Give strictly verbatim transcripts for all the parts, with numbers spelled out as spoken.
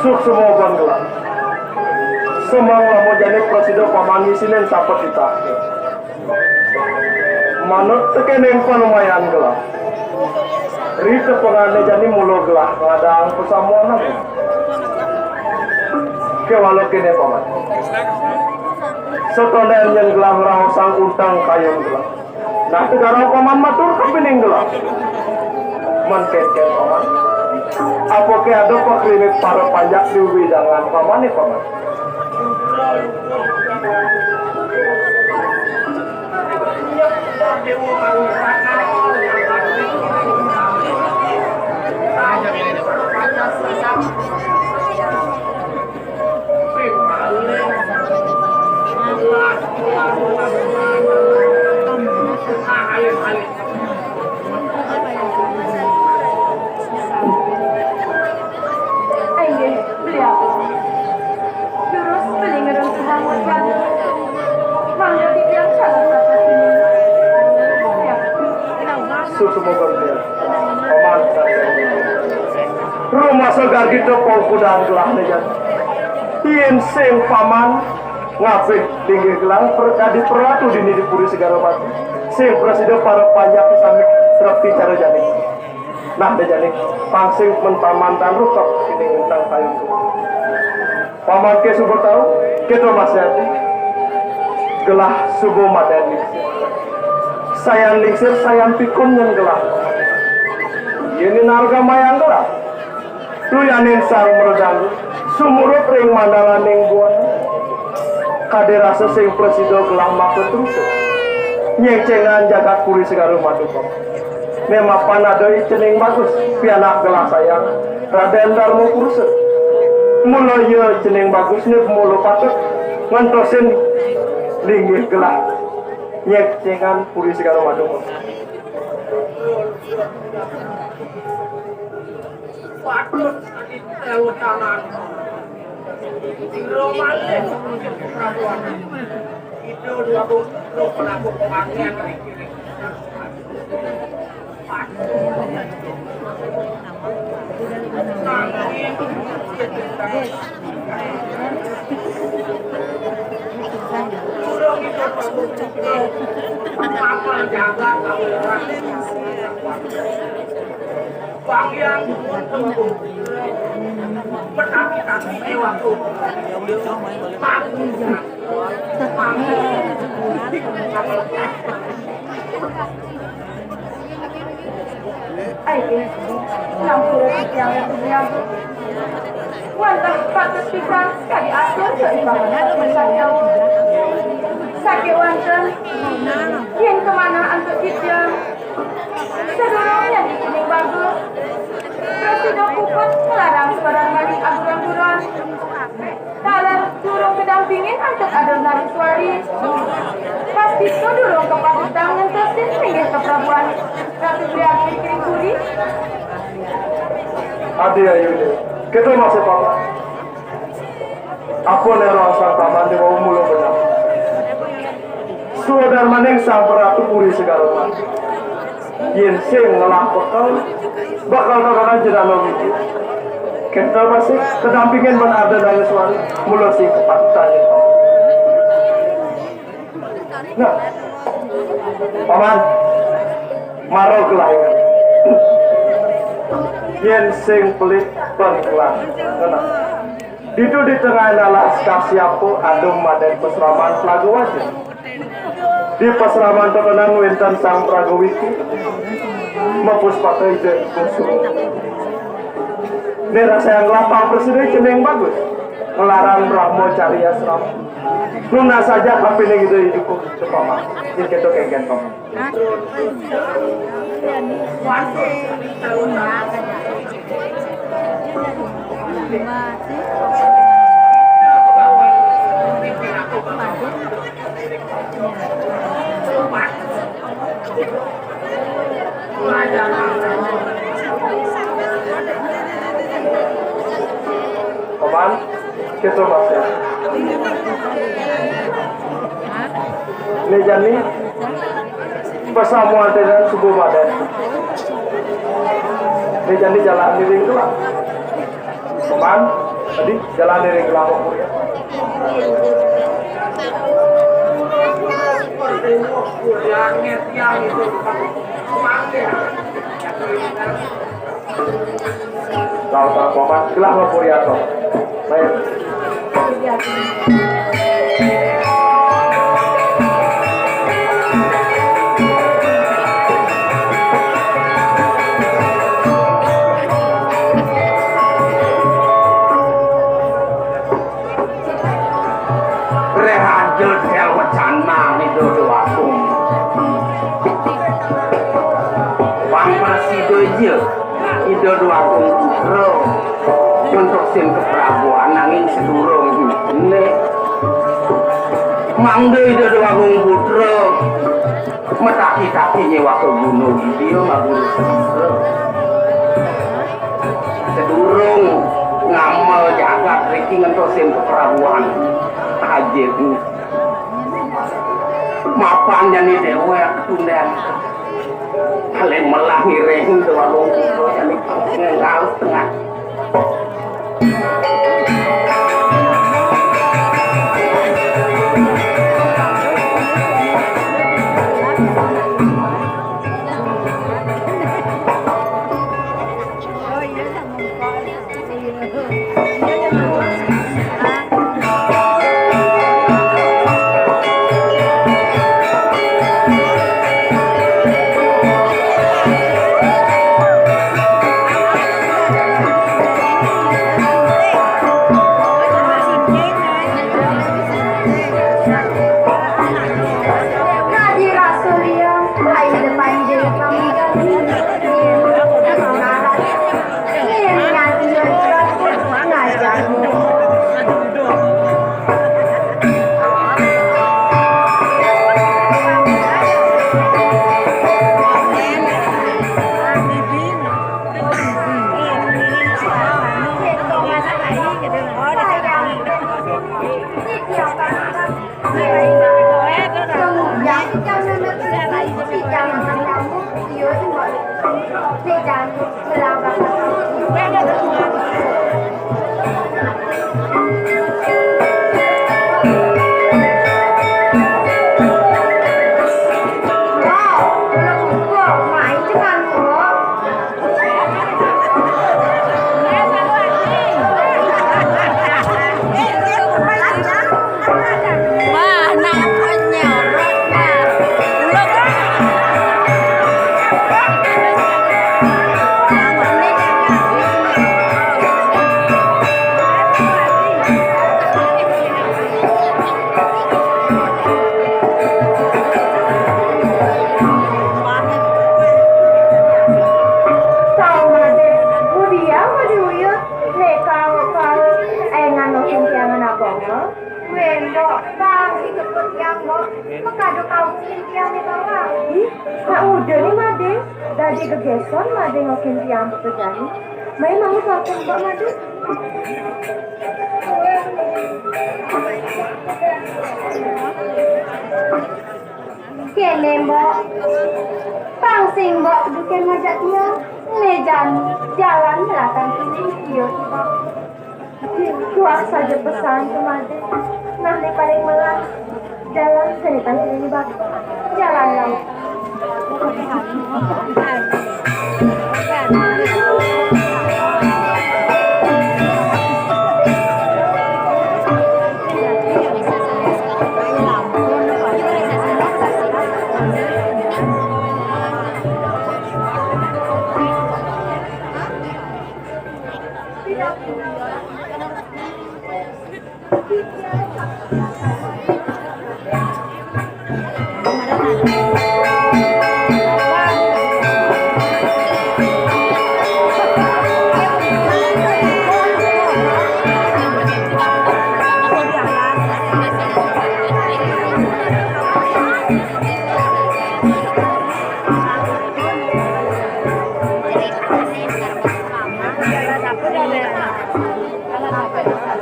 Suksma ban gelah. Semeng lamun jani prasida paman ngisinin sapatitah. Manut tekening panumayan gelah. Ri tepengané jani mula gelah ngadaang pasamuanan. Kéwala kéné paman. Satondén yén gelah ngraosang unteng kayun gelah. Nah, Segara paman matur kapining gelah. Mén kénkén paman. Apaké ada pakriwit para panjak di wewidangan pamané paman. Ayo, beli aku. Jurus beli ngerung sehangat banget. Mangga titiang salah satu sini. Beli aku. Suksma bangkir. Paman. Rumasa gargita pau kudang gelah nejan. Yén sing paman ngabih linggih gelah per-, dadi peratu dini di Puri Segara Batu. Sing prasida para panjak sami trepti cara jani. Nah, da jani pang sing mentamantan rukep ini ngentang kayun. Paman ké suba tau, kéto masih ati. Gelah suba madan lingsir. Sayan lingsir, sayan pikun nyén gelah. Yén narga mayang gelah. Luyaning sang mredangu, sumurup ring mandalaning buana. Kadi rasa sing prasida gelah makatrusa. Nyéngcéngang jagat Puri Segara Madu. Né mapan ada i cening bagus, pianak gelah sayang, Radén Darma Purusa. Mula ia cening bagus né mula patut ngentosin linggih gelah nyéngcéngang Puri Segara Madu. Patut dadi tepuk tangan. Ira malih. Ida dua putra pelaku pengabdian. Durung itu pelaku putra. Apa jaga kau? Bagian untuk petani-tani waktu. Ayo, nampura titiang yang berniaga. Wantah patut pisan kadi atur dari paman. Sakéwanten, yén kamanah antuk titiang, Sadurung nyadi cening bagus, prasida puput nglarang suaran manik aguran-guran. Taler durung kadampingin antuk Adon Nareswari. Pastika durung kapatutang ngentosin linggih kaprabuan Ratu Briagir ring puri. Adi ayu dé. Kita masih paman. Apa né roh sang paman dé wau mula beneh. Swadarmaning sang pratu Puri Segara Madu. Yén sing ngelah bekel, bakal roh-rohan jenana wiji. Kénten masih kadampingin ban Adon Nareswari, mula sing kepatutan. Nah, paman, mara gelah. Yén sing pelit ban gelah. Nah, ditu di tengah alas kasiapa adum madan pasraman Telaga Waja. Di pasraman tetenan wénten Sang Praga Wiki. Mapus patih jen kusum. Né rasa yang lapang prasida cening bagus. Nglarang Brahma Carya Srama. Nunas saja kapining ida idup cepama. Yen kéto kéngkén pama. Paman, kita masih. Né jani, pasamuan ténan suba madan. Né jani jalan miring tuah. Paman, Tadi jalan dari Kelapa Puri. Kalau tak komat, Kelapa Puri atau. Baik. Rehajel tel wacana ni dodo agung. Bang presido aja. Ida Dwagung Putra ngentosin keprabuan nanging sedurung ne. Mangda Ida Dwagung Putra mataki-taki nyewaka guna widya ngaguru sastra. Sedurung ngamel jagat riki ngentosin keprabuan. Ajeng. Mapan jani dewek tunden. Paling melah ngiring doang. Ngenggal setengah. Saum Madé, ngudiang Madé uyut, né kal-kal éngan nohing tiangan abonga. Wéh, Mbok, pang ikeput tiang, Mbok. Makada kaungsin tiang né bawang. Ih, nak uda né Madé. Dadi gegéson Madé ngokin tiang pepejani. Mai mangut wakun Mbok Madé. Kéné, Mbok. Pang sing Mbok duké ngajak tiang, né jan-, jalan melatan kini, iya, Mbok. Tuah saja pesan kemade. Nah, né paling melah. Jalan senitan kini, Mbok. Jalan lautan.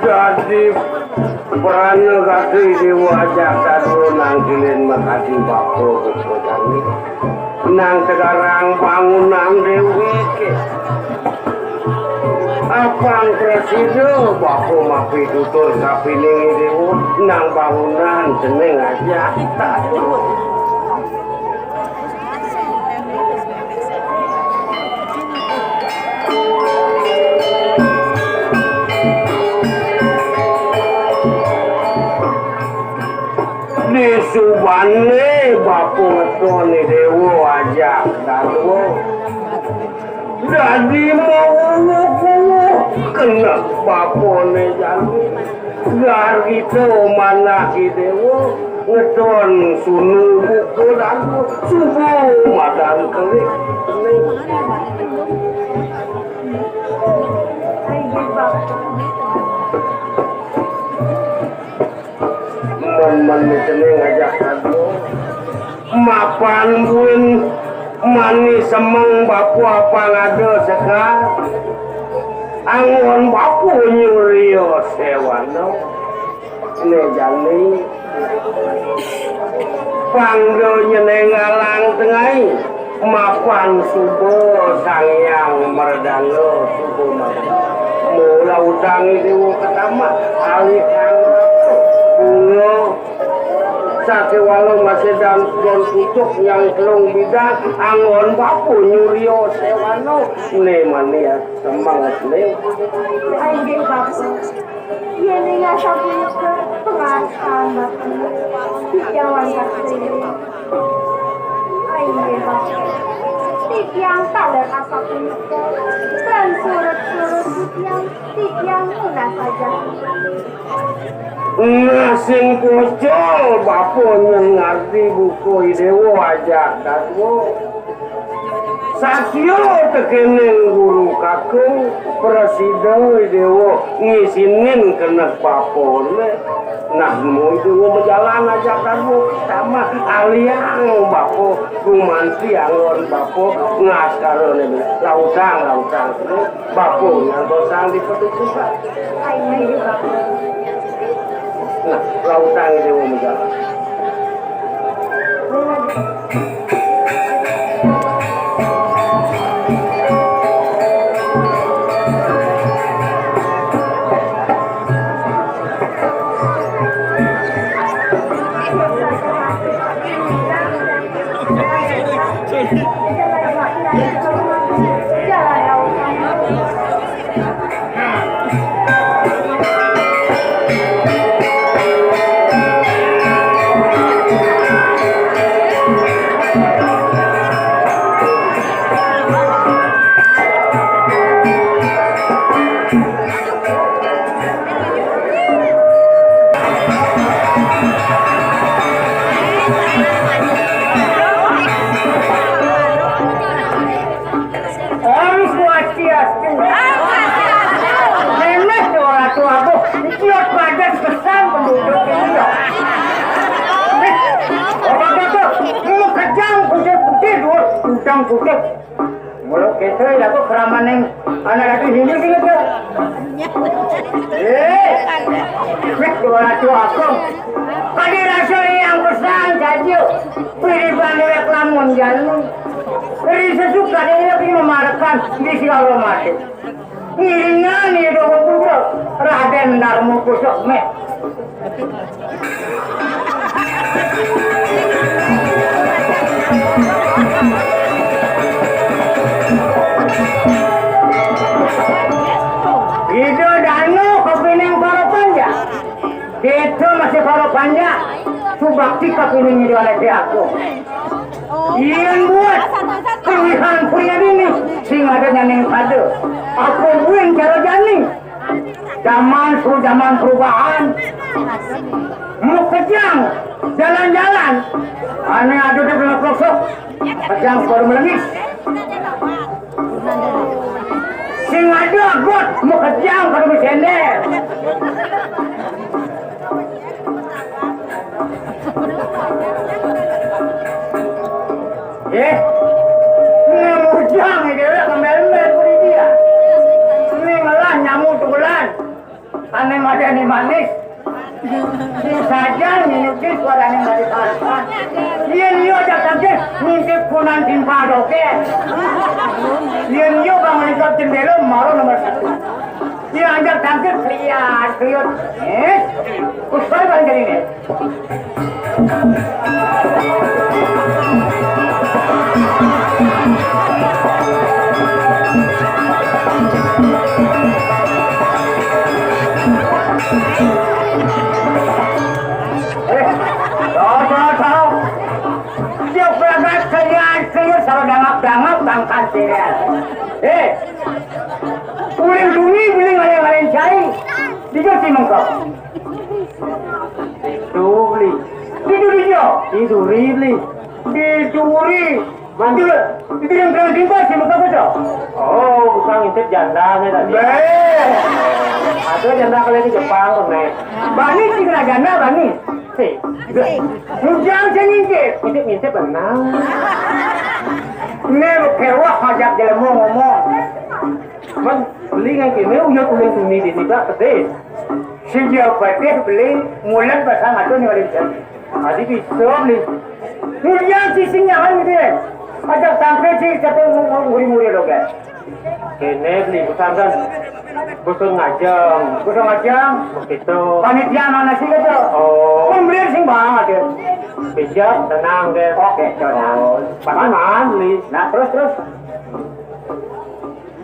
Dadi pranagati Déwa Aja Sadwa nangkilin makadi bapa bapa jani. Nang segarang bangunan Déwi ké. Apang prasida bapa mapitutur kapining Déwa, nang bangunan cening aja. Disubané bapa ngetoné Déwa ajak dadua. Dadi mauwuh-uwuh keneh bapané jani. Garita manah Déwa ngeton sunu buka dadua. Suba madan kelik. Men-men cening ajak dadua. Mapan buin mani semeng bapa apang ada sekar. Anggon bapa nyuria séwana. Né jani. Pang da nyenengalang tengai. Mapan suba Sang Hyang Mardana suba mapan. Mula utang Déwa katama alih kang bunga sakéwala masedan don pucuk nyang telung bidang anggon bapa nyuria séwana né mani semangat né. Inggih bapa. Yéning asapunika pangarsan bapa. Titiang wantah keliling. Inggih bapa. Titiang taler asapunika. Lan surut-surut titiang, titiang nunas saja. Nah, sing pocol bapa nyén ngarti buka Déwa ajak dadua. Satya tekéning guru kakung prasida Déwa ngisinin keneh bapané. Nah, mula Déwa majalan ajak dadua sama aliang bapa gumanti anggon bapa ngaskarané. Lautang, lautang. Bapa nyantosang di petutusan. Nah, lautang Déwa majalan. Om Swastiastu. Méméh Déwa Ratu Agung, ciut padet pesan penduduk ini. Apa-apa tuh? Mau kejang putih-putih dua, udang putih. Mula kéto ya aku keramaning anak ratu Hindu sini tuh. Eh, wis Déwa Ratu Agung. Kadi rasa yang pesan saja. Piriban déwék lamun jani. Ri sesukan ini lebih memarekan di segala mati. Ngiringan ya Déwa Putra, Radén Darma Pusuk méh. Ida danu kapining para panjak. Kita masih para panjak. Subakti kapining Ida Alési Agung. Yén buat kawihan pria dini sing ada nyaning pada. Apa buin cara jani? Zaman su zaman perubahan. Mukejang jalan-jalan. Ané ada di belakang sok. Kejang baru melengis. Sing ada agot mukejang baru sendel. Eh, ngemujang déwék kembel-embel budi dia. Ini ngelah nyamuk tukulan. Ané madani manis. Saja minuti suarane mari paresan. Yen yo cacake ngintip kunan timpal doke. Yen yo bang lingkar jendela maro nomor satu. Dia ajak tangkep lihat, lihat. Eh, usai balik dari ini. Eh, tahu, tahu, tahu. Dia berangkat kenyang, kenyang, sama dangap-dangap, bangkat dia. Eh, uling duri, uling ngalen-ngalen cai. Tidur si mengkau. Tidur, Bli. Tidur dia. Tidur, Bli. Tidur. Tidur. Tidur yang kena tidur si mengkau betul. Oh, bukan ngintip jandanya tadi. Beh. Ada janda kali di Jepang, Nek. Bani sih kena janda, bani. Sih. Bujang saya ngintip. Ngintip-ngintip benar. Ini lu kewak ngajak jelemu ngomong. Cuman beli ngan kene uya kuning tuni di tiga pedis. Sing dia pedis beli mulan pasang atau ni balik jam. Tadi bisa beli. Mulia sising nyaman gitu ya. Ada sampai si satu muri-muri lo guys. Kene beli bukan kan. Busung ngajeng. Busung ngajeng. Begitu. Panitia mana sih gitu? Oh. Pembeli sing banget ya. Bijak, tenang deh. Oke, tenang. Oh, mana beli? Nah, terus terus.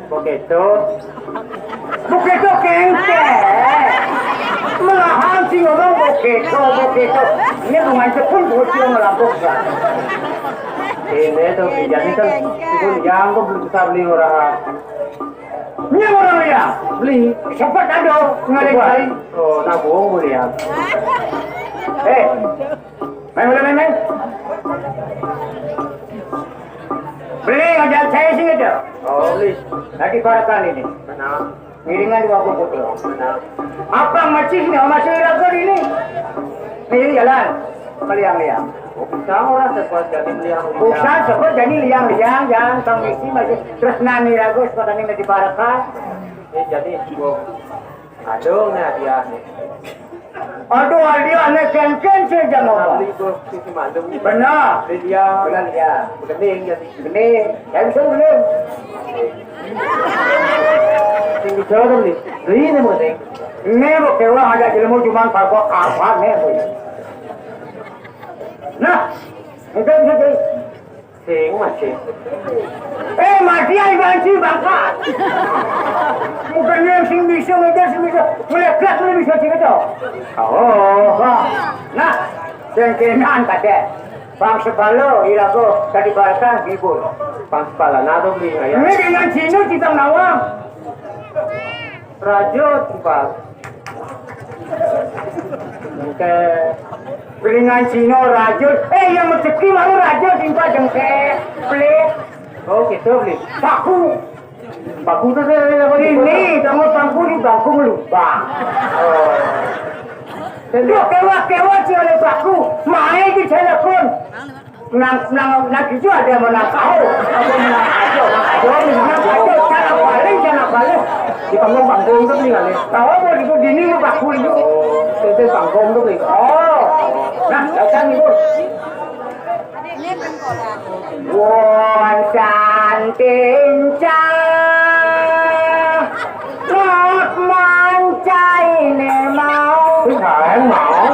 Begitu. Begitu kente. Malahan si ngomong begitu, begitu. Ini bukan cepun bocil melampuk. Ini tuh jadi kan itu yang tuh belum bisa beli orang. Ini orang ya beli. Cepat ada ngalih cari. Oh, nabung beli ya. Eh, main boleh main main. Beli ngajak saya sini tuh. Oh, beli. Lagi korekan ini. Kenapa? Ngiringan dua kuku tuh. Apa masih nggak masih ragu ini? Ini jalan. Kalian lihat. Sama orang sebuat jadi liang. Bukan sebuat jadi liang-liang, jangan kang misi masih terus nani ragu seperti ini di Baraka. Ini jadi gua. Aduh, nih dia nih. Aduh, dia nih ken-ken sih jangan ngomong. Beli gua sisi malu. Benar. Beli dia. Benar dia. Bening jadi. Bening. Yang bisa bening. Tinggi jauh tuh nih. Beli nih mau nih. Ini mau kewah aja jelemu cuman parpok apa nih, Bu? Nah, itu bisa jadi. Sing masih. Eh, mati aja banci bangka. Bukan yang sing bisa ngejar sing bisa. Melekat lu bisa sing itu. Oh, nah, yang kenaan kata. Bang Sepalo, Irago, tadi bahasa hibur. Bang Sepalo, nah tuh beli ya. Ini dengan Cino kita nawang. Rajut, Pak. Oke. Piringan Cino rajut. Eh, yang rezeki baru rajut, Pak, jengke. Pelit. Oh, gitu, beli. Paku. Paku tuh saya apa? Ini, kamu paku di bangku melupa. Oh. Lu kewa-kewa sih oleh paku. Main di telepon. Nang, nang, nang gitu ada yang menang tahu. Ada yang menang aja, menang aja, menang aja. Cara paling, cara paling. Di panggung-panggung tuh nih kali. Tahu apa itu dini lu paku itu? Itu panggung tuh nih. Oh. Nah, datang itu. Wong canting cah. Ngot mancai ne mau. Wis ae mau.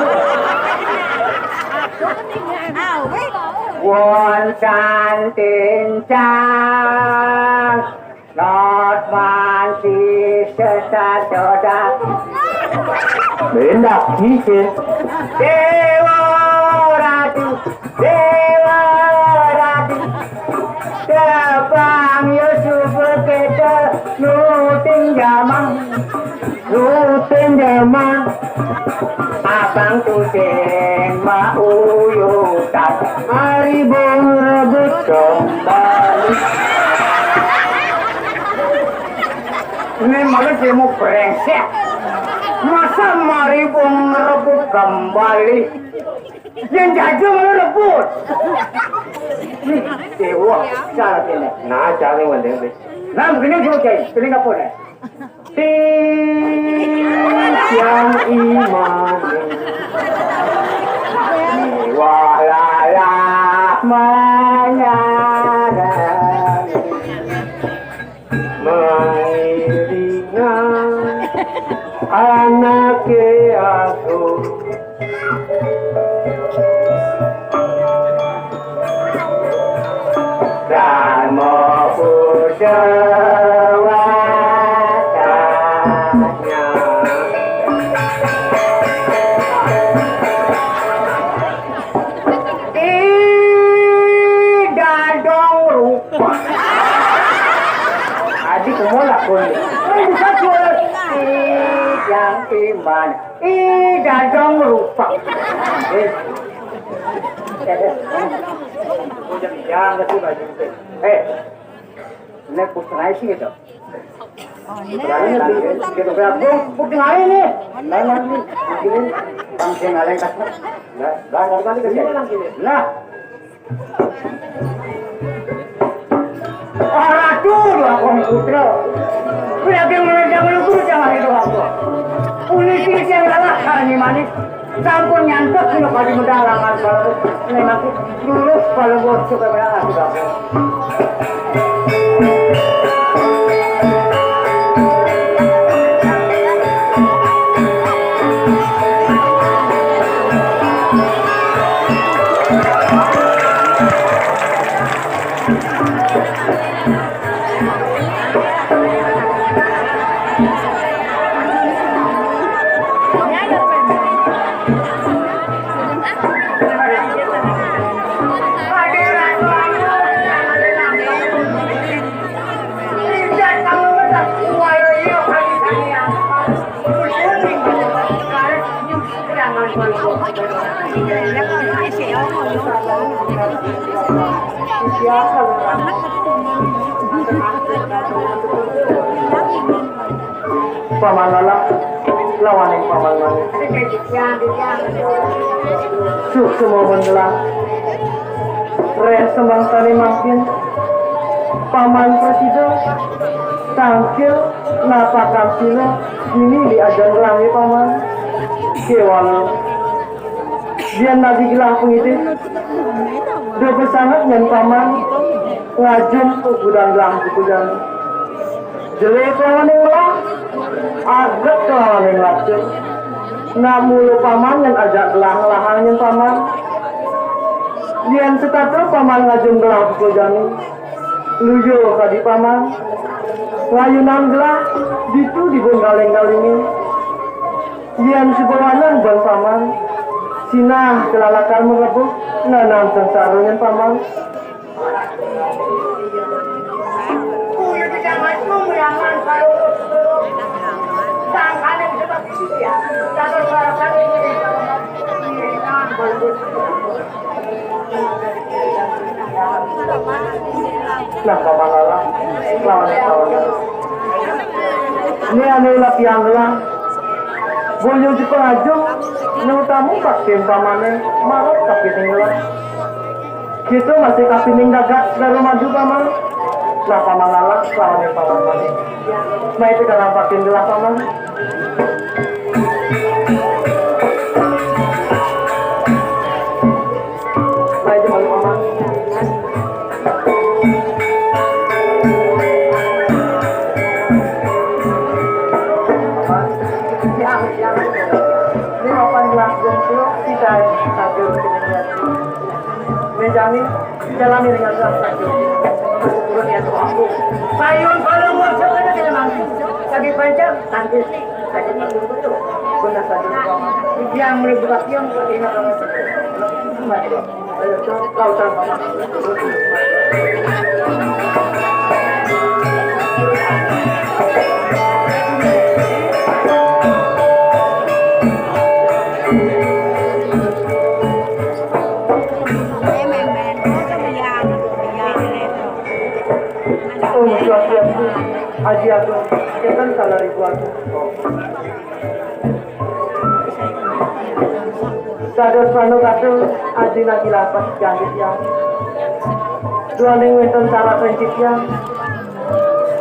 Wonten tincang not manci sesadoda. Bendak iki. Dewa Ratu, Dewa Ratu. Tebang yo subuh kita nuting jamang. Nuting jamang. Abang tuting mauyutan. Mari bong rebut kembali. Ini malah dia mau brengsek. Masa mari bong rebut kembali? Yang jajah malah rebut. Nih, dewa, salah ini. Nah, jangan ngomong deh. Nah, begini juga, guys. Pilih apa nih? Tiang iman. Wah, lalah, menyadari. Mengiringan. Nake aku Dharma Puja Watanya. Ih, dadong rupa. Adi kumolak kun. Bisa jual. Ih, yang iman. Ih, dadong rupa. Eh. Udah bilang ke si baju. Eh. Ini putra sih gitu. Putra ini, putra ini. Nah, nanti, nanti, bang, saya ngaleng kasih. Nah, bang, nanti, nanti, kasih. Nah. Ora turu aku putra. Kuwi lagi ngundang lugu jangan itu aku. Polisi yang galak kali manis. Sampun nyantuk kena kali mudah langan kalau memang lurus kalau bos suka berangkat sudah. Paman Lalak, lawaning Paman Manik. Suksma mendelah. Reh semangtane mangkin. Paman prasida tangkil napakan sila dini di ajan gelah, Paman. Kewala. Yen dadi gelah pangidih, da besanget nyen Paman ngajum gudang gelah buku jani. Jelé kelawaning melah, aget kelawaning lacur. Nak mula Paman nyen ajak gelah ngelahang nyen Paman. Yen setata Paman ngajum gelah buku jani, luya kadi Paman. Ngayunan gelah ditu dibun galing-galingin. Yen suba waneng ban Paman, sinah kelalakan melebuh nanan sengsara nyen Paman. Nah, Paman Lalak, lawan, lawan. Ini anu lapian gelah. Boya jepang aja, nutamu baktin pamane, marep kapining gelah. Kita masih kapining dagat daru madu, Paman. Nah, Paman Lalak, lawan Paman Manik. Nah, itu kan baktin gelah, Paman. Nah, itu malu, Paman. Ini mapan gelas jomplo, kita saja. Mejani, jalani dengan gelas saja. Turun ya, tuh, aku. Payung, payung, masuk aja dengan nanti. Lagi panjang, nanti. Lagi panjang, betul. Benar saja. Yang melebu lagi yang ingat orang. Om Swastiastu, Aji Agung, kenten salah ribu agung. Dados manukata, Aji nagih lampah jangkit tiang. Duaning wénten salah pencit tiang.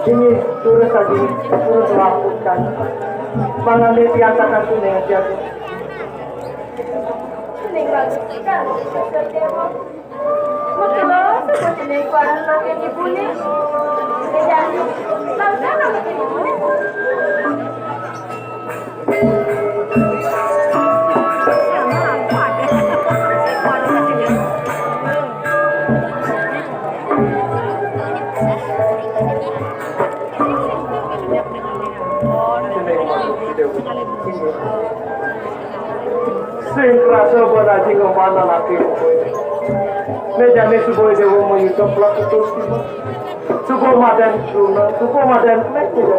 Inggih, turus Aji, turus lampah jangkit. Mangandé tiang kakang kuning Aji Agung. Kuning bagus, Kang. Makelo, sebut kuning kuaran makin ibuné. Jangan, langsung makin ibuné. Sing krasa ban aji ngemana laki kowe. Né jani suba Déwa mayuda plek terus tiba. Suba madan kruna, suba madan plek tiba.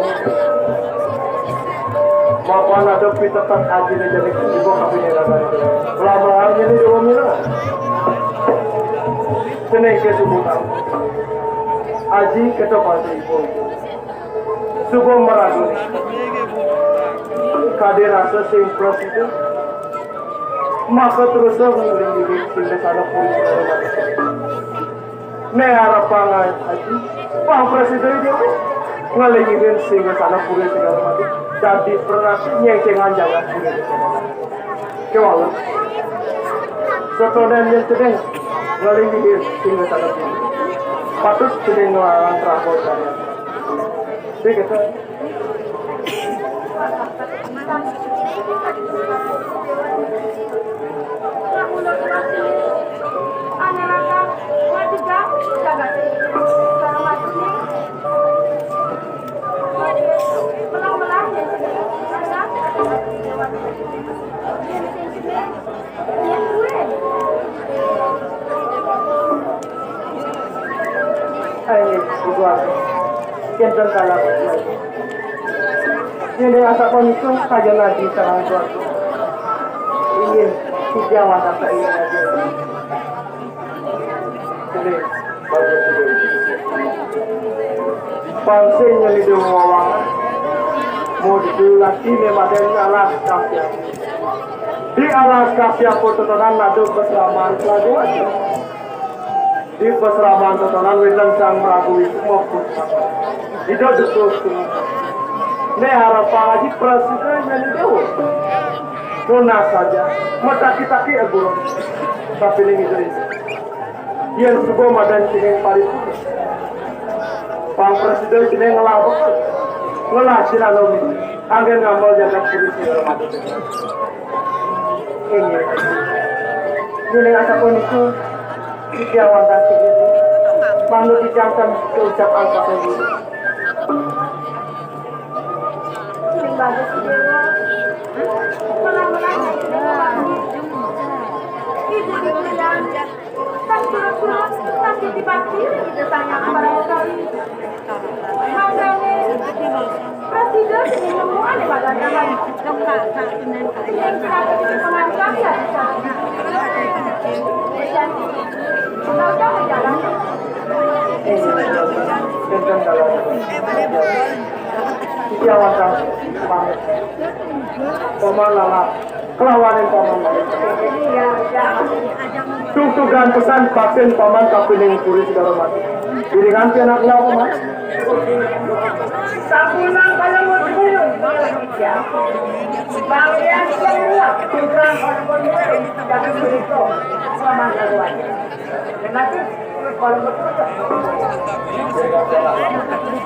Mapan ada pitetet aji né jani suba kapining raga. Lamaran jani Déwa Mila. Seneng ké suba tau. Aji kéto pasti ibu. Suba maragu. Kadé rasa sing prasida. Maka terus ngiring-ngiring singgasana puri segala macam. Né arepang aji, pang prasida Déwa. Ngiring-ngiring singgasana puri segala macam. Dadi pranati nyengcengan jagat puri segala macam. Kéwala. Satonan yén sedeng ngiring-ngiring singgasana puri. Patut sedeng nglarang trahol jagat. Sing kéto. Ayo, ibu aku. Janten kalah. Ini asapunika kajeng aji sareng suatu. Inggih, titiang wantah sainggih aji. Ini, bagus ini. Pang sing nyelidu ngawang. Mudu laki mematen alas kasih. Di alas kasih pututunan nadu berseraman pelajaran. Di pasraman tatanan wétan Sang Prabu Wisnu. Ida dukus. Né harap pangaji prasida nyani Déwa. Nunas saja, mataki-taki agurun. Tapi ning ida. Yén suba madan cening paripurna. Pang prasida cening ngelah bekel. Ngelah cinanami. Anggén ngamel jagat puri segala macam. Inggih. Yén asapunika, titiang wantah sing mangda titiang tan ucap angkasa diri. Sing bagus Déwa. Menang-menang. Ibu ibu yang tak surat-surat, tak titip bakti, kita tanya kepada sekali. Mangkane, prasida sing nemu ane magandahan. Sing sakit sing pengantar ya. Undang-undang berjalan. Tentang dalam. Iya, wantah. Paman lama. Kelawaning paman. Tugtugan pesan vaksin paman kapining puri segala mati. Iringan pianak lau paman. Sampunang kaya mau dibuyung. Bang Rian yang luar. Tugang orang-orang. Jangan berikut. Paman keluar. Nanti.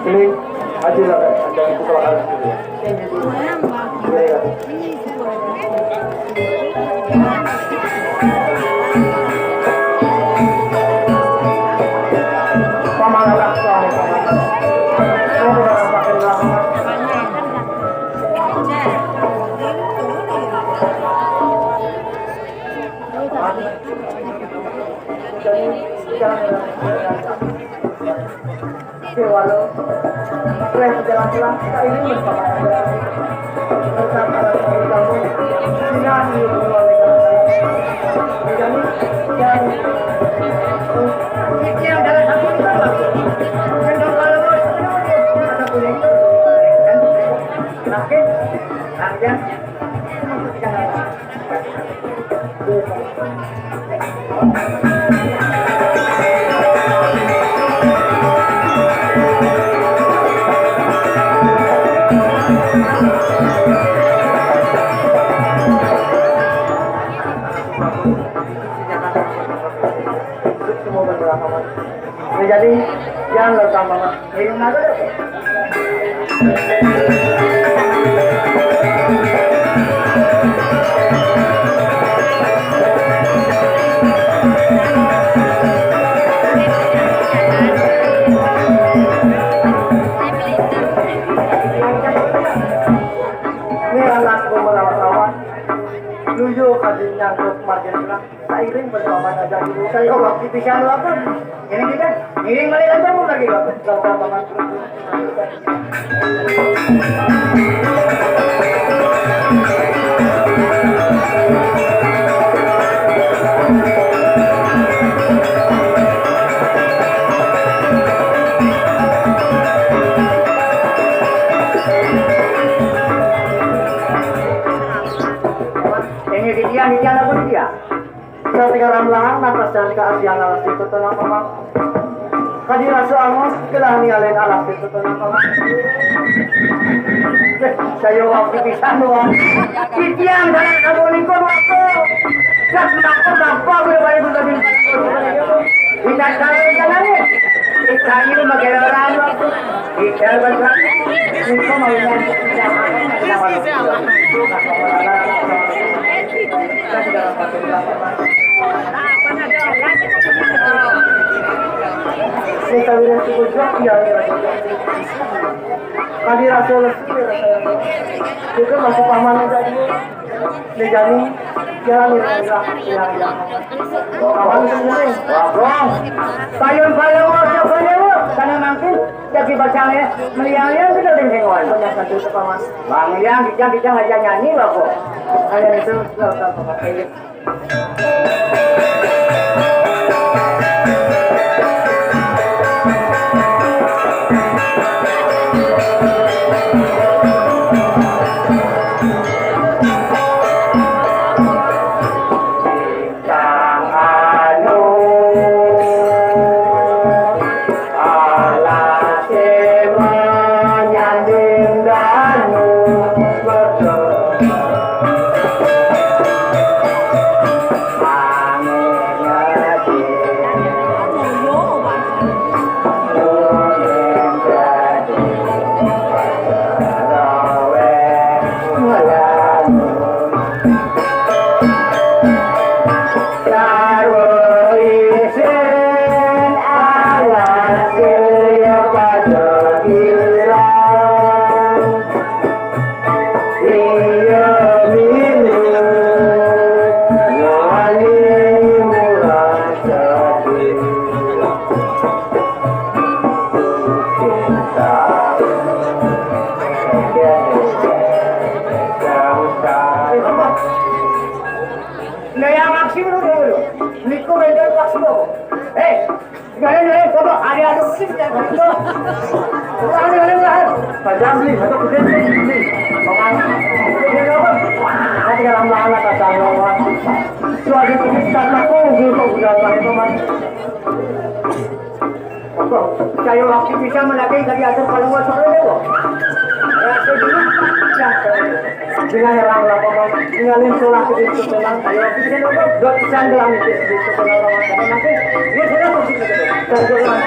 Ini aja lah, ada di sekolah. Paman anak suami. Oke, walau. Oke, jalan-jalan kita ini bersama saja. Bersama kamu. Sini, di rumah mereka. Jadi, yang, yang dalam satu itu apa? Yang dalam kalau ada kuning. Oke, nah, ya. Jadi, jangan lupa, Mama. Minum aja deh. Iring bersama aja dulu. Saya waktu bisa lu apa? Ini kita iring balik aja mau lagi apa? Bersama. Ini dia, ini dia, apa dia? Sategaran lahang napas dan keasian alas itu tenang, Paman. Kadi rasa angus, gelah nialen alas itu tenang, Paman. Eh, saya waktu pisan doang. Titiang, sanak kamu niku waktu. Sak kenapa, kenapa, udah balik, udah balik. Kita cari jalannya. Kita ini makin orang waktu. Kita bergerak. Niku maunya. Sing kawiran si Bojong, iya, iya. Kadi rasa lesu, ya, rasa. Juga masih paman aja dulu. Nih, Jani, jalan, ya, ya, ya, ya. Paman sendiri. Wah, Bro. Payun, payun, wah, siapa, ya, wah? Sana mangkin, jadi bacang, ya. Meliang-liang kita udah nengok. Banyak satu itu, Paman. Bang Liang, kijang, kijang aja nyanyi, wah, kok. Kayak itu, wah, wah, wah, kayak gitu. Kang anu Alasé manyanding danu betul. Angin nyetir. Angin nyetir. Rawéh melanu. Sarwa isin alas silya pada bilang. Iya minum wali murah sedih. Cinta. Cinta. Nah, yang aksi dulu, dulu. Niku beda aksi dulu. Eh, gale, gale, coba, ada, ada, sih, ada, ada. Ada, ada, ada. Pak Jamli, atau Pak Jamli, beli. Paman. Ini apa? Nanti kalau lama, kata saya, Pak. Itu ada tulisan aku, gitu, udah, Pak, itu, Pak. Kok saya waktu bisa melaki dari atur kalau nggak suka deh, kok. Rasa dulu, ya. Dengan orang lapangan, ngalin sholat di situ memang saya waktu bisa nonton. Dok, bisa bilang itu di situ memang nanti. Dia sudah pergi ke situ. Dan dia bilang,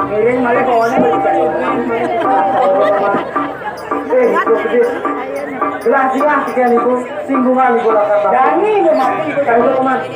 ngiring malih bawané. Eh, ibu gedé. Gelah-gelah tiga ribu, singgungan ibu lakar. Dani ibu mati, ibu dani ibu mati.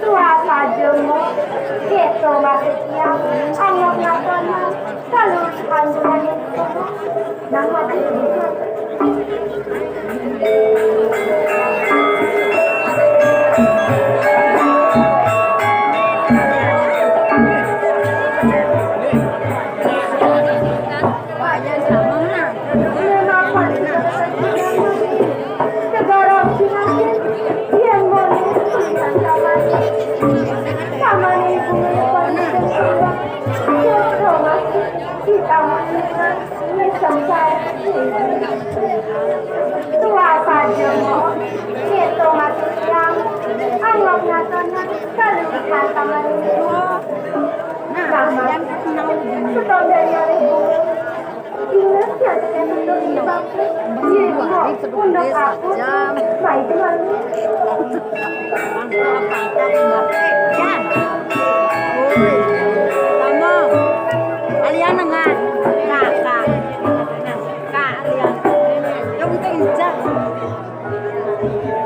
Tuah saja mo, kita masih siap. Anggap natona, kalau dipanjurane. Nah, mati. Negara Cina, yang mau tulisan sama, sama ibu, sama kita. Tuah saja mo, kita masih siap. Anggap natona, kalau dipanjurane. Nah, Mas, setahun dari hari ini. Ingat ya, saya betul di bangku. Iya, Bu. Untuk aku, baik, Bu. Alian nengah. Kak, kak. Kak, alian. Yang penting enggak.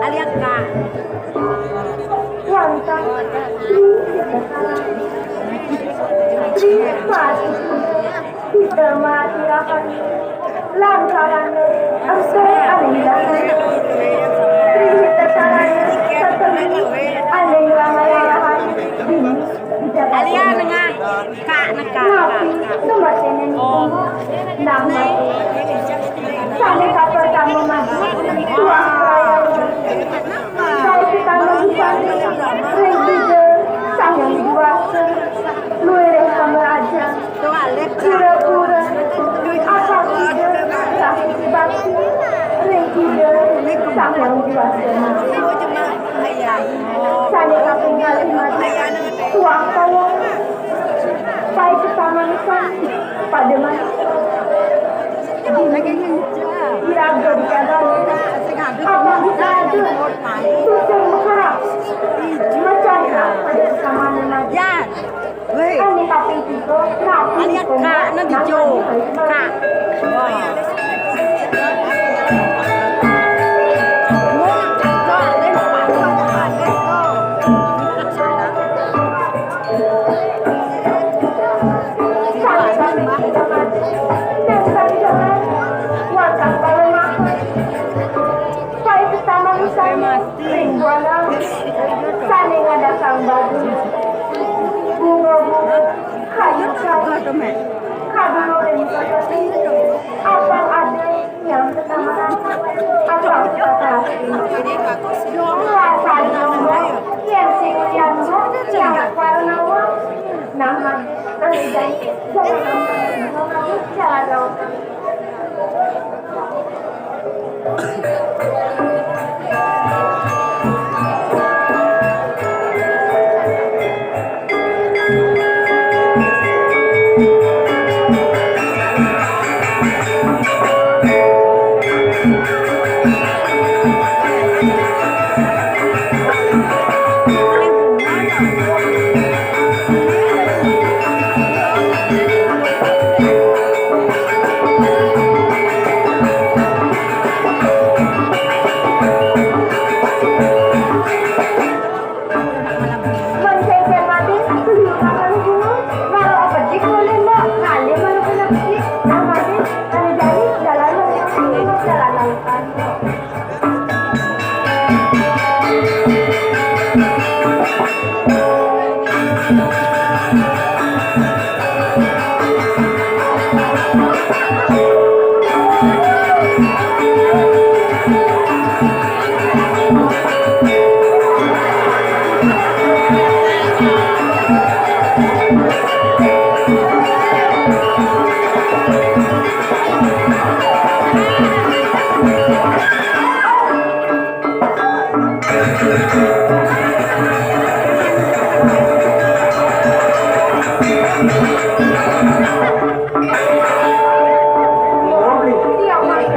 Alian, kak. Yang tak. Terima kasih. Kita mati akan lantaran engkau aneh. Kita salah ketemu aneh lama-lama. Alia nengah, kak nengah. Tapi tempat ini nama sana kapal tamu maju. Tuang saya. Saya kita mengubah. Ring tiga, sang yang dua. Luere sama aja. Pura-pura. Apa tidak? Sakit bakti. Ring tiga, sang yang dua. Saya tak tinggal di mati. Tuang tolong. Saya kita manusia. Pada manusia. Iraga bicara. Apa bisa ada? Susung berharap. Macam apa pada kesamaan lagi? Yan. Weh. Ani tapi itu. Ani kak, nanti jo. Kak. Wah. Sane ngadakang badu, bunga-bunga, kayu-kayu, kadulure, apa ada yang pertama, apa kata, rasa nama, yang sing yang yang warna, nama, terjadi, jangan, jangan, jangan.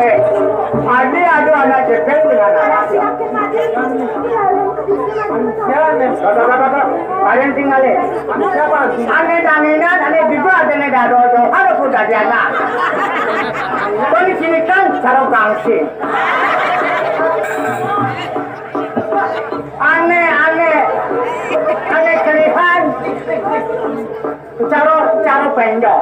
Eh, ane ada anak cekel dengan anak. Jangan, men. Kata, kata, kata. Kalian tinggalin. Ane tanginan, ane juga ada nih dado, ada pun tadi anak. Kau di sini kan cara gangsi. Aneh, aneh. Aneh kelihan. Caro, caro penjol.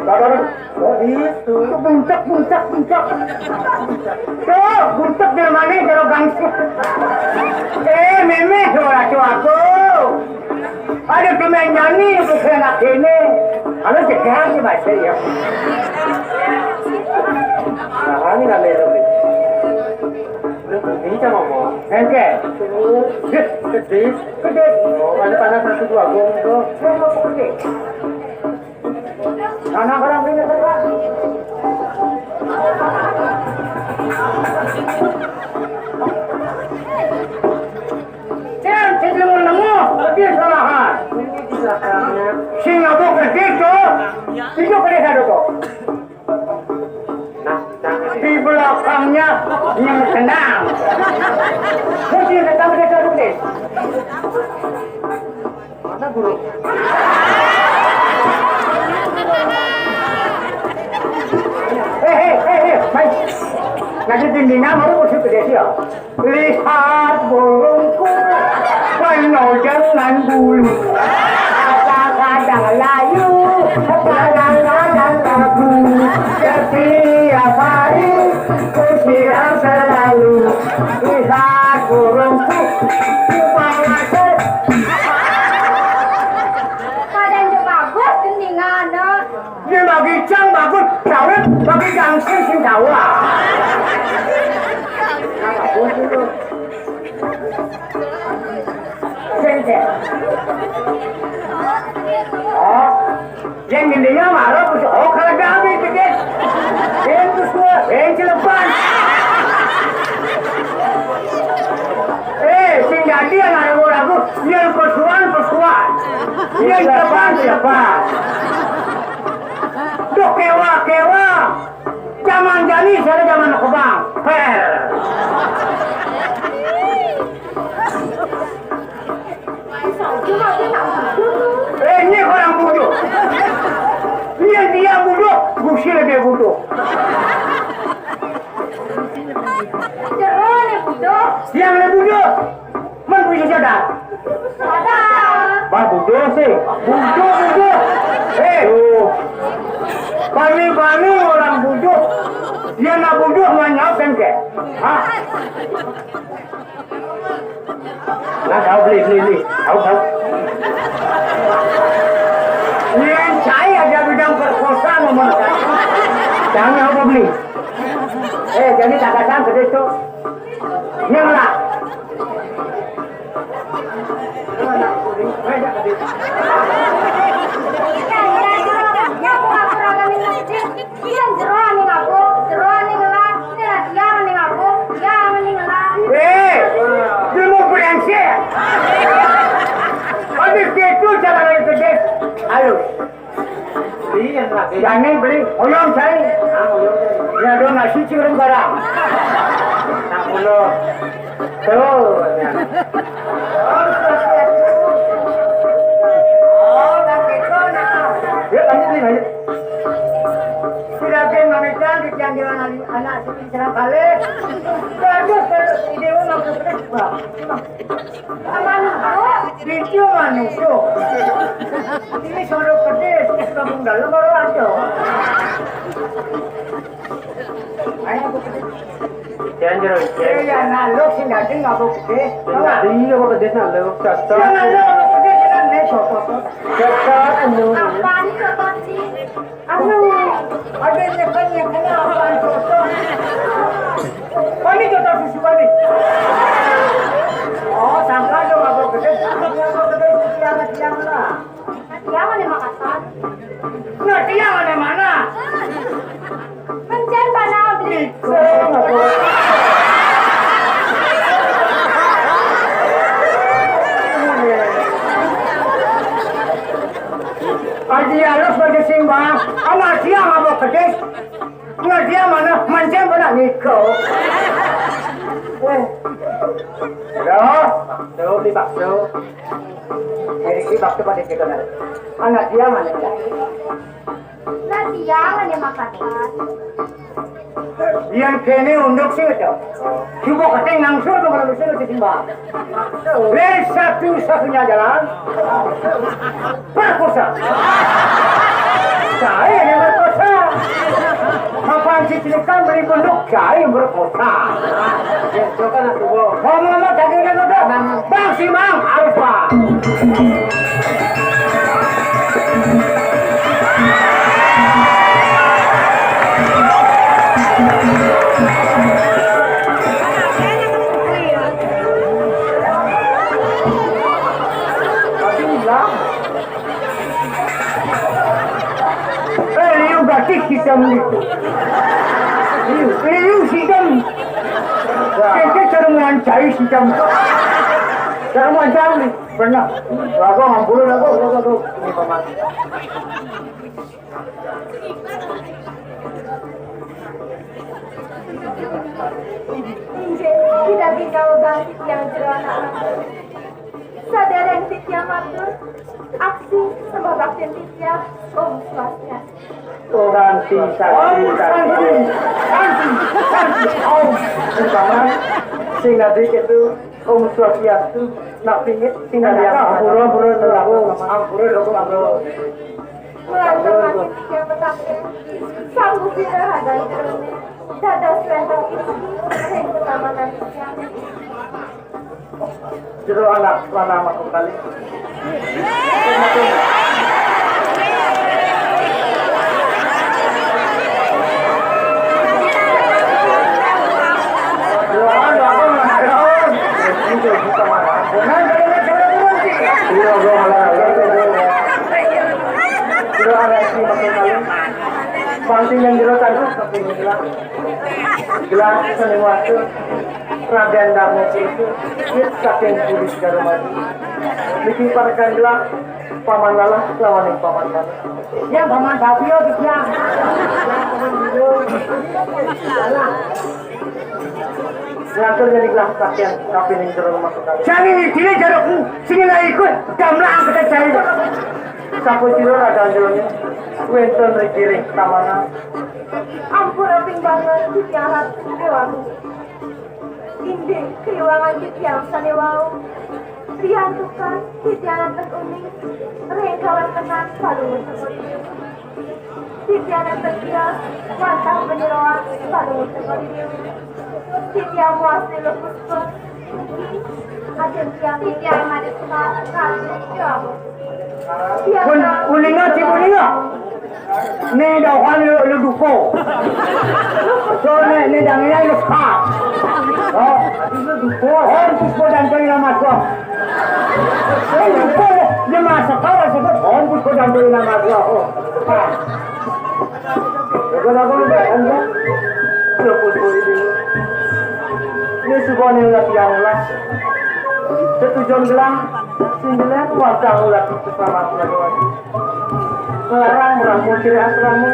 Sabar. Oh, itu. Buntek, buntek, buntek. Tuh, buntek dari mana, caro gangsing. Eh, memeh, tuh, ratu aku. Ada pemain nyanyi, bukan anak ini. Kalau cegah aja, Mas, ya. Nah, ini nggak beda, nih. Udah, ini sama, Mo. Oke. Gede. Gede. Oh, ada panas satu dua gong tuh. Saya mau gede. Anak orang ini, kan? Jangan sing nengok, dia salahan. Sing ngabuk gede tuh. Itu gede satu tuh. Di belakangnya yang tenang. Mungkin tetap gede satu deh. Mana guru? Eh, eh, eh, eh, baik. Nanti dindingnya baru kursi gede sih ya. Lihat burungku, penuh dengan bulu. Apa kadang layu, kadang-kadang lagu. Setiap hari ku siram selalu. Lihat burungku, ku bawa ke Keadaan je bagus, gendingan, eh. Ye bagi cang bagus, sawit bagi gangsing sing sawah. Sing, sing. Oh, yang intinya marah, oh, kalau gabi, dikit. Yang terus gua, yang celepan. Eh, sing dadi yang ada ragu, yang pesuan, pesuan. Yang celepan, celepan. Duh, kewa, kewa. Zaman jani, saya zaman kebang. Her. Eh, ini orang bodoh. Ini dia bodoh, gusi lebih bodoh. Jero nih bodoh. Yang lebih bodoh. Man punya sadar. Sadar. Bah, bodoh sih. Bodoh, bodoh. Eh, tuh. Bani-bani orang bodoh. Dia nak bodoh, mau nyawab kan, ke? Hah? Nah, kau beli, beli, beli. Kau, kau. Yang saya ada bidang perkosa nomor satu. Jangan apa beli. Eh, jadi tak datang ke situ. Yang lah. Yang jero ning aku, jero ning ngelah, ning tiang ning aku, tiang ning ngelah. Eh, ilmu brengsek. Habis gitu cara lain gede. Ayo. Beli yang lagi. Jangan beli, oyong cai. Ah, oyong cai. Ya, ada nasi cirim barang. Nah, ulo. Tuh, ya. Oh, udah gitu, nah. Ya, lanjut nih, lanjut. Sudah ke mamitan di tiang jalan anak sini serang kali. Bagus kalau ide mau masuk ke, Pak. Aman, Bu. Itu manusia. Ini suruh pedis, kampung dalam baru ada. Ayo, Bu, pedis. Jangan, jangan. Eh, ya, naluk sing dadi ngabuk gede. Sing dadi ngabuk gede, naluk. Cocok. Ya, naluk ngabuk gede, kita nih, cocok. Cocok, anu. Apa nih, cocok sih? Anu, ada nyekel-nyekel apaan, cocok? Apa nih, cocok susu, apa nih? Oh, sangka dong, ngabuk gede, ngabuk gede, siang-siang lah. Nah, tiang ada Makassar. Nah, tiang ada mana? Mencen panau beli. Aji alus bagi simbang, anak tiang apa kedis? Nah, tiang mana? Mencen pernah nikah. Weh. Aduh, tuh beli bakso. Jadi si bakso pada kita nanti. Anak dia mana ya? Nah, tiang ada Makassar. Yén kéné unduk sing to. Coba kating langsung to kalau bisa sing, Mbak. Dari satu-satunya jalan perkosa. Saya yang berkosa. Kapan si Cilekan beli bunduk, saya yang berkosa. Ya, coba nak coba. Ngomong-ngomong, tadi udah udah. Bang Simang, harus Bang. Eh, liu gatik hitam itu. Liu, liu hitam. Keke cara ngancai hitam. Cara ngancai nih. Pernah. Lagu ngampulin aku, aku, aku. Ini paman. Injil, kita tinggal bangkit yang jero anak. Sadéréng titiang matur, aksi sembah baktin titiang, Om Swastiastu. Santi, santi, santi, santi, santi, Om. Umpama sing ngadik itu Om Swastiastu, nak pingit sing ngadik ampura, ampura, ampura, ampura, ampura. Mula mangkin titiang pitaken, sanggupi rahadan jerone, dados wénten istri ring ketamanan titiang. Jero anak lanang makutali. Jero anak lanang. Jero anak istri makutali. Panting yang jero tadi, panting yang jero. Gelar seni waktu. Raden Darmo Putu, wit saking Puri Segara Maju. Niki parekan gelar Paman Lalah lawaning Paman Lalah. Ya, Paman Sapio, ya. Ngantur jadi gelar saking kapining jero rumah sekali. Jani dile jarukmu, sing nek ikut, gamlah angkete jari. Sapucira raga anjlone, wénten ring giring tamanan. Ampura pingbangan titiang Ratu Déwagung. Inggih, kriwangan titiang sané wau. Riantukan titiang antek uning ring kawéntenan Palungguh Sengkodi Déwi. Titiang antek tias wantah panyeroan Palungguh Sengkodi Déwi. Titiang muas nilu puspa. Ajeng tiang titiang madé sepat. Pun uninga, cik uninga. Né dauhan lu, lu duko. So né, né dangina lu ka. Oh, lu duko. Hon puspa dan kau nama gua. Hon duko, dia masa kau sebut hon puspa dan kau nama gua. Oh, ka. Jaga-jaga lu, kan, ya? Lu puspa ini. Ini sebuah nih lagi yang lah. Setujuan gelang, sing gelang, wajah ulat itu sama aku lagi. Ngelarang merampung ciri asrama,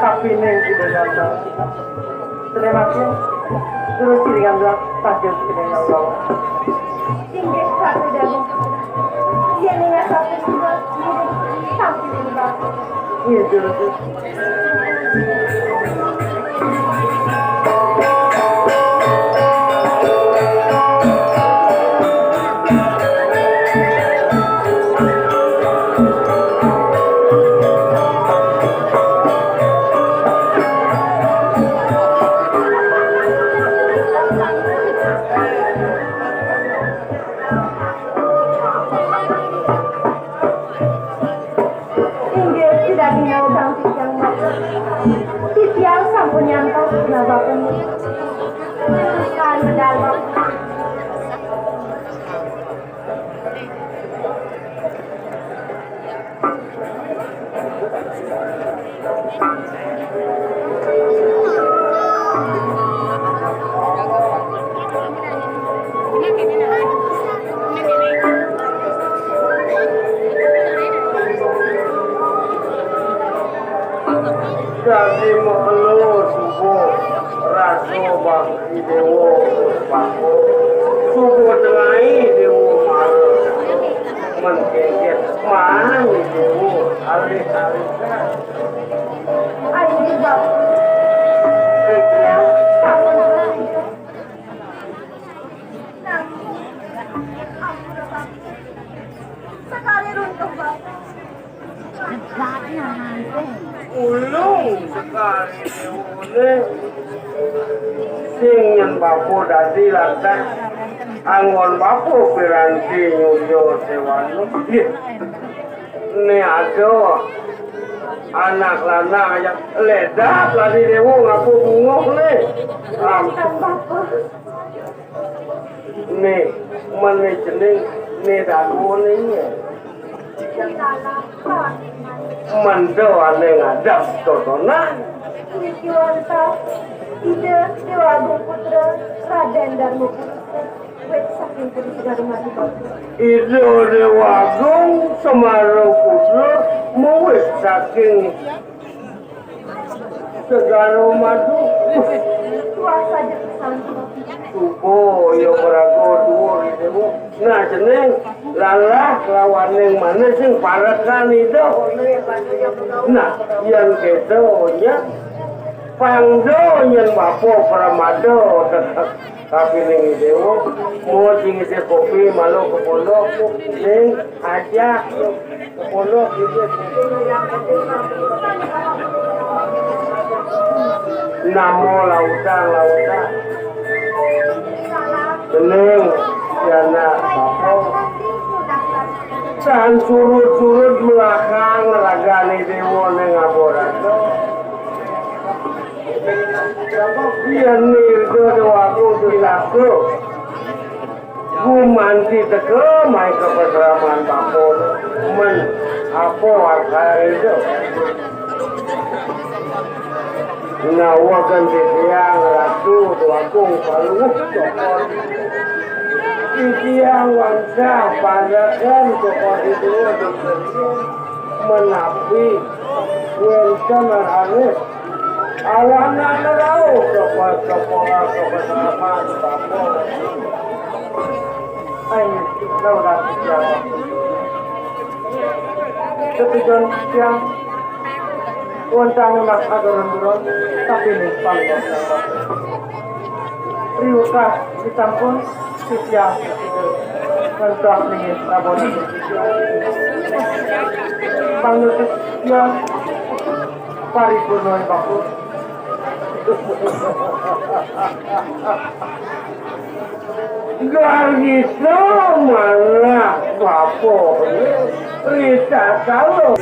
tapi neng tidak datang. Terima kasih. Terus kiringan gelang, tajam kiringan gelang. Inggih, Ratu Déwagung. Yén ing asapun juga, ngiring tampil ing batu. Iya, terus. Inggih, sidaging nang titiang. Titiang sampun nyantos nabakun. Teruskan medal. Dadi mekelo subuh rasa bakti Déwa Puspaku. Subuh tengahi Déwa Mara. Mengkengkeng mani Déwa alih-alih. Ayo, Bang. Ulung sekali déwuné sing nyén bapa dadi lantas anggon bapa piranti nyuda séwana. Nggih. Né ada anak lanang ya ledap lari déwa ngaku bunguh né. Lam. Né, mené jeneng né daguné. Menda ané ngadep totonan. Niki wantah Ida Déwa Agung Putra Radén Darma Purusa, wit saking Puri Segara Madu. Ida Déwa Agung Semara Putra mawit saking Segara Madu. Tuah saja pesan. Suba ya maraga duur Ida. Nah, jeneng lalah lawaning manis sing parekan Ida. Nah, yén kéto nya pangda nyén bapa pramada tetep. Tapi ning Ida, mau sing ngisi kopi malu ke pondok, ning ajak. Pondok iki. Namo lautan, lautan. Jeneng, ya anak bapa. Tan surut-surut melahang ragané déwa ning aboraka. Yén nirga déwaku dilaka. Gumanti teka mai ka pasraman bapa. Men apa warsa itu? Nawa kan titiang Ratu Déwagung Paluh cokot. Titiang wangsa pandakan cokot itu menapi wénten anis. Alangan rauh ka pas-, ka pas-, ka pasraman bapa. Ayo, kita udah siap. Ketujuan siang. Wonten mas adoran buron, tapi ini paling. Riwuh ditampun. Sisiah ngentos ningin sabonan sisiah. Panutut sisiah paripurna baku. Gargisa malah bapa. Rita kalau.